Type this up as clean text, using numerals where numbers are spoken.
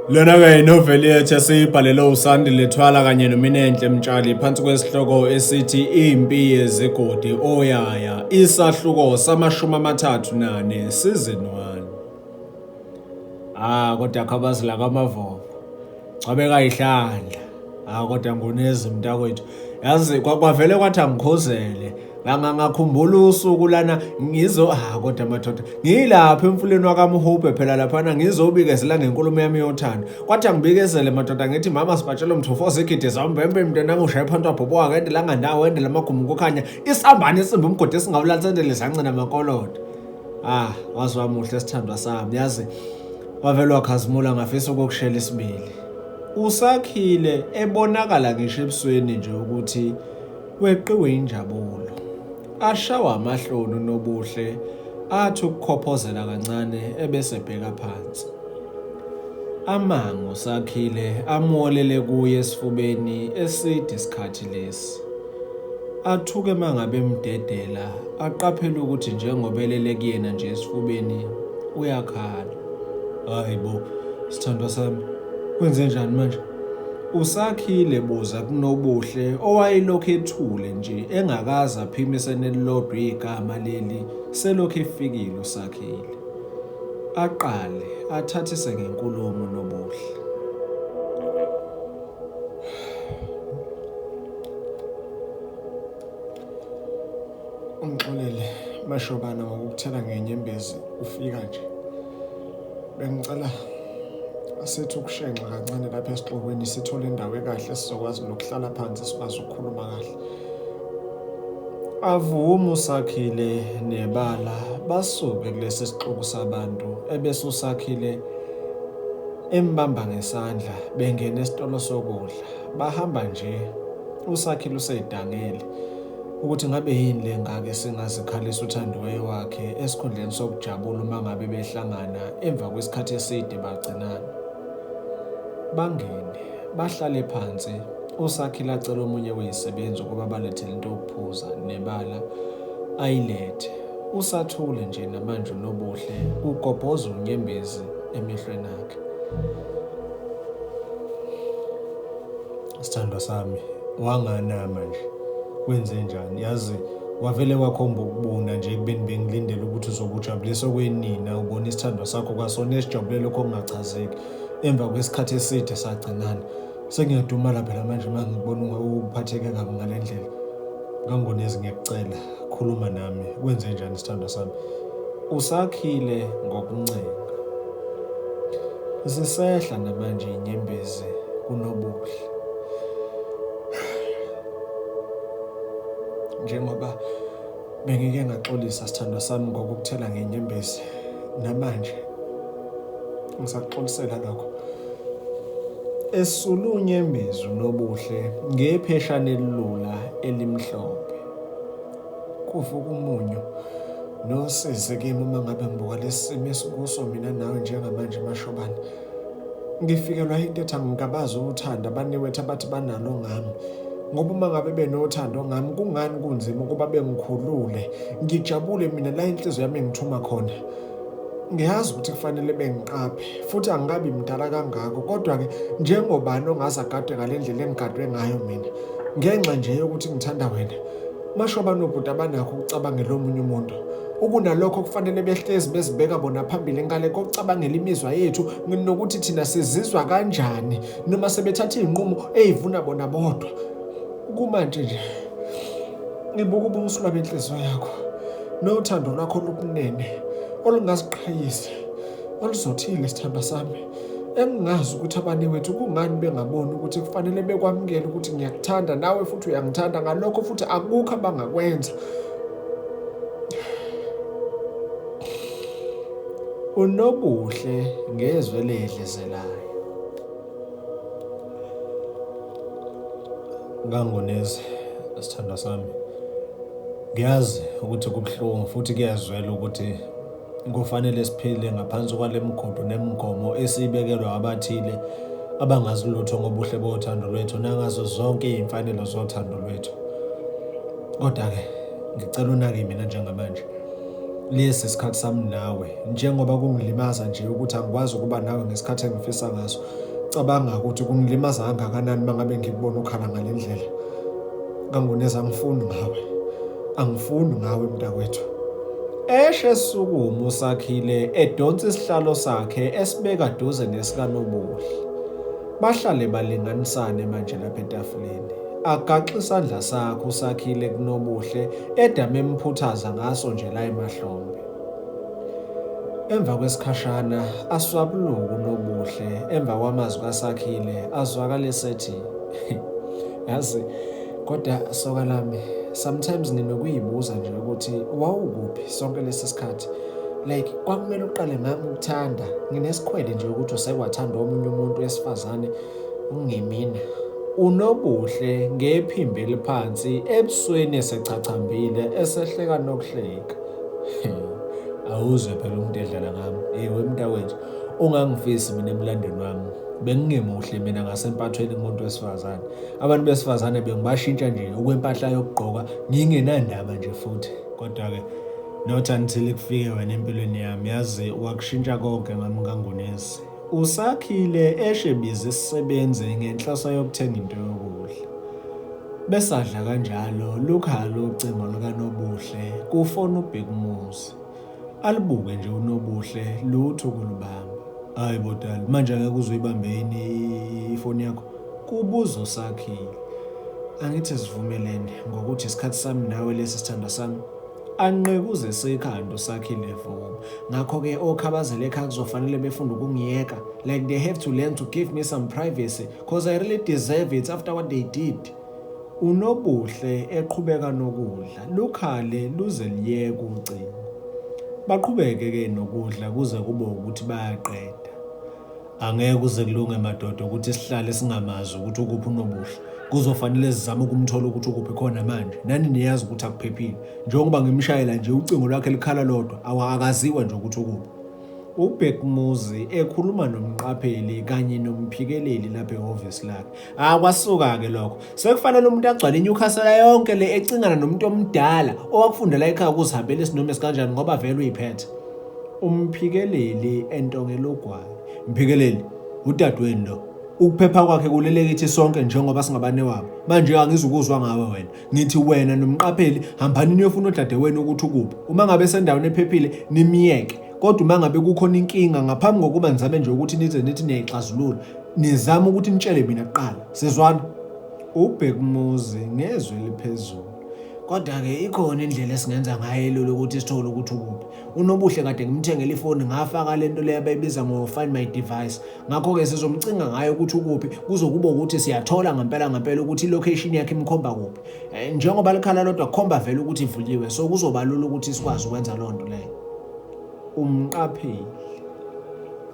Lona-ke inoveli yethu esiyibhalele uSandile Thwala kanye noMinenhle Mtshali phansi kwesihloko esithi Impi Yezigodi Oyaya, isahluko sama-34, season 1. Ah kodwa khabazi la kaMavovo. Gcwabeka ihlandla. Ah kodwa ngunezi mntakwethu. Yazi kwavele kwathi angikhozele. Ngangakhumbula usuku lana ngizo ah kodwa madoda ngilapha emfuleni wakaMhubhe phela laphana ngizobikezela ngenkulumo yami yothando. Kwathi angibikezele madoda ngithi mama sibatshela umthofoza igidi zambembe mntanami ushaye phansi wabhoboka ngende langandawo endela amagumbi kukhanya isambane isimbi umgodi esingawulansendele zancina amakolodo. Ah, waze wamuhle sithandwa sami, yazi wavele wakhazimula ngafisa ukukushela isibili. Usakhile ebonakala ngisho ebusweni nje ukuthi weqiwe injabulo. Ashawa amahloni uNobuhle athi ukukhophozela kancane ebese ebheka phansi. Amango uSakhile amuholele kuye esifubeni eside isikhathi lesi. Athuke mangabe emdedela aqaphele ukuthi njengoba elele kuyena nje esifubeni uyakhala. Hayi bo, sithandwa sami, kwenze njani manje? Usakhile buza kuNobuhle owayelokhu ethule nje engakaze aphimise nelilodwa igama leli selokhu efikile uSakhile. Aqale athathise ngenkulumo uNobuhle. Ungixolele Mashobana ngokukuthela ngenyembezi ufika nje. Bengicela asithi ukushenxa kancane lapha esixukwini sithole indawo ekahle sizokwazi nokuhlala phansi sikwazi ukukhuluma kahle. Avume uSakhile nebala basuke kulesi sixuku sabantu ebese uSakhile embamba ngesandla bengena esitolo sokudla. Bahamba nje uSakhile usedangele ukuthi ngabe yini le ngake singazikhalisa uthandiweyo wakhe esikhundleni sokujabula uma ngabe behlangana emva kwesikhathi eside bagcinana. Bangene bahlale phansi uSakhile acela omunye wezisebenzi ukuba balethele into yokuphuza nebala ayilethe. Usathule nje namanje uNobuhle kugobhoza unyembezi emehlweni akhe. Sithandwa sami, wanganama nje. Wenze njani? Yazi wavele wakhomba ukubuna nje ekubeni bengilindele ukuthi uzobe ujabulisa okwenina ubona isithandwa sakho kwasona esijabulele lokho okungachazeki emva kwesikhathi eside sagcinana. Sengiyadumala phela manje uma ngikubona uphatheke kabi ngale ndlela. Kangonezi ngiyakucela, khuluma nami. Kwenze njani sithandwa sami? Usakhile ngokuncenga. Zisehla namanje inyembezi kuNobuhle. Njengoba bengike ngaxolisa sithandwa sami ngokukuthela ngenyembezi namanje ngisakuxolisela lokho. Esula unyembezi uNobuhle ngepheshana elilula elimhlophe. Kuvuka umunyu nosizi kimi uma ngabe ngibuka lesi simo esikuso mina nawe njengamanje Mashobane. Ngifikelwa into ethi angingabazi uthando abanewethu abathi banalo ngami. Ngoba uma ngabe benothando ngami kungani kunzima ukuba bengikhulule ngijabule mina la inhliziyo yami engithuma khona. Ngiyazi ukuthi kufanele bengiqaphe futhi angikabi mdala kangako kodwa-ke njengobani ongaze agadwe ngale ndlela engigadwe ngayo mina ngenxa nje yokuthi ngithanda wena. Masho banobhuti abanakho ukucabangela omunye umuntu. Ukunalokho kufanele behlezi bezibeka bona phambili ngale kokucabangela imizwa yethu nokuthi thina sizizwa kanjani noma sebethatha iy'nqumo ey'vuna bona bodwa. Kumanje nje ngibuka ubumsulwa benhliziyo yakho nothando lwakho olubunene olungaziqhayisi oluzothile sithandwa sami engingazi ukuthi abanewethu kungani bengaboni ukuthi kufanele bekwamukele ukuthi ngiyakuthanda nawe futhi uyangithanda ngalokho futhi akukho abangakwenza. Unobuhle ngezwi elehlezelayo. Ngangonezi sithandwa sami, ngiyazi ukuthi kubuhlungu futhi kuyazwela ukuthi kufanele siphile ngaphansi kwale migudu nemigomo esiyibekelwa abathile abangazi lutho ngobuhle bothando lwethu nangazo zonke iy'mfanelo zothando lwethu. Kodwa-ke ngicela unake mina njengamanje. Lesi isikhathi sami nawe, njengoba kungilimaza nje ukuthi angikwazi ukuba nawe ngesikhathi engifisa ngaso. Cabanga ukuthi kungilimaza kangakanani uma ngabe ngikubona ukhala ngale ndlela. Kangonezi angifuni ngawe. Angifuni ngawe mntakwethu. Eshe esukuma uSakhile edonsa isihlalo sakhe esibeka duze nesikaNobuhle. Bahlale balinganisane manje lapha etafuleni. Agaxe isandla sakhe uSakhile kuNobuhle edame emphuthaza ngaso nje la emahlombe. Emva kwesikhashana aswabuluke uNobuhle emva kwamazwi kaSakhile azwakale esethi yazi kodwa soka lami sometimes nginokuyibuza nje ukuthi wawukuphi sonke lesi sikhathi like kwakumele uqale ngami ukuthanda nginesikhwele nje ukuthi usekwathanda omunye umuntu wesifazane ungemina uNobuhle ngephimbo eliphansi ebusweni esechachambile esehleka nokuhleka awuzwe phela umuntu edlala ngami hey wemntakwethu ungangifisi mina emlandweni wami bengingemuhle mina ngasempathweni kumuntu wesifazane abantu besifazane bengibashintsha nje okwempahla yokugqoka ngingenandaba nje futhi kodwa-ke not until kufike wena empilweni yami yazi wakushintsha konke ngami kangonezi usakhile eshebiza isisebenzi ngenhloso yokuthenga into yokudla besadla kanjalo lukhala ucingo lukanobuhle kufona ubhekumuzi Alibuke nje uNobuhle lutho ukulubamba. Hayi bo dali, manje angeke uze uyibambe yini ifoni yakho? Kubuza uSakhile. Angithi sivumelene ngokuthi isikhathi sami nawe lesi sithandwa sami. Anqekuze sekhanda uSakhile evuma. Ngakho-ke okhabazela ekhaya kuzofanele befunde ukungiyeka. Like they have to learn to give me some privacy cause I really deserve it after what they did. UNobuhle eqhubeka nokudla, lukhale luze luyeke ucingo. Baqhubeke-ke nokudla kuze kube ukuthi bayaqeda. Angeke kuze kulunge madoda ukuthi sihlale singamazi ukuthi ukuphi uNobuhle. Kuzofanele sizame ukumthola ukuthi ukuphi khona manje. Nani niyazi ukuthi akuphephile. Njengoba ngimshayela nje ucingo lwakhe lukhala lodwa, akaziwa nje ukuthi ukuphi. UBhekumuzi ekhuluma nomqapheli kanye nomphikeleli lapha ehhovisi lakhe. Ah kwasuka-ke lokho. Sekufanele umuntu agcwale iNewcastle yonke le ecingana nomuntu omdala owakufundela ekhaya ukuzihambela isinoma esikanjani ngoba vele uyiphethe. Umphikeleli entongela ugwayi. Mphikeleli, udadewenu lo. Ukuphepha kwakhe kulele kithi sonke njengoba singabanewabo. Manje angizukuzwa ngawe wena. Ngithi wena nomqapheli hambani niyofuna udadewenu ukuthi ukuphi. Uma ngabe esendaweni ephephile nimyeke. Kodwa uma ngabe kukhona inkinga ngaphambi kokuba nizame nje ukuthi nize nithi niyayixazulula, nizame ukuthi nitshele mina kuqala. Sizwana? UBhekumuzi ngezwi eliphezulu. Kodwa-ke ikhona indlela esingenza ngayo elula ukuthi sithole ukuthi ukuphi. UNobuhle kade ngimthengele ifoni ngafaka le nto le abayibiza ngo-find my device. Ngakho-ke sizomcinga ngayo ukuthi ukuphi kuzokuba ukuthi siyathola ngempela ngempela ukuthi i-location yakhe imkhomba kuphi. Eh, njengoba likhala lodwa kukhomba vele ukuthi ivuliwe so kuzoba lula ukuthi sikwazi ukwenza loo nto leyo. Umqapheli.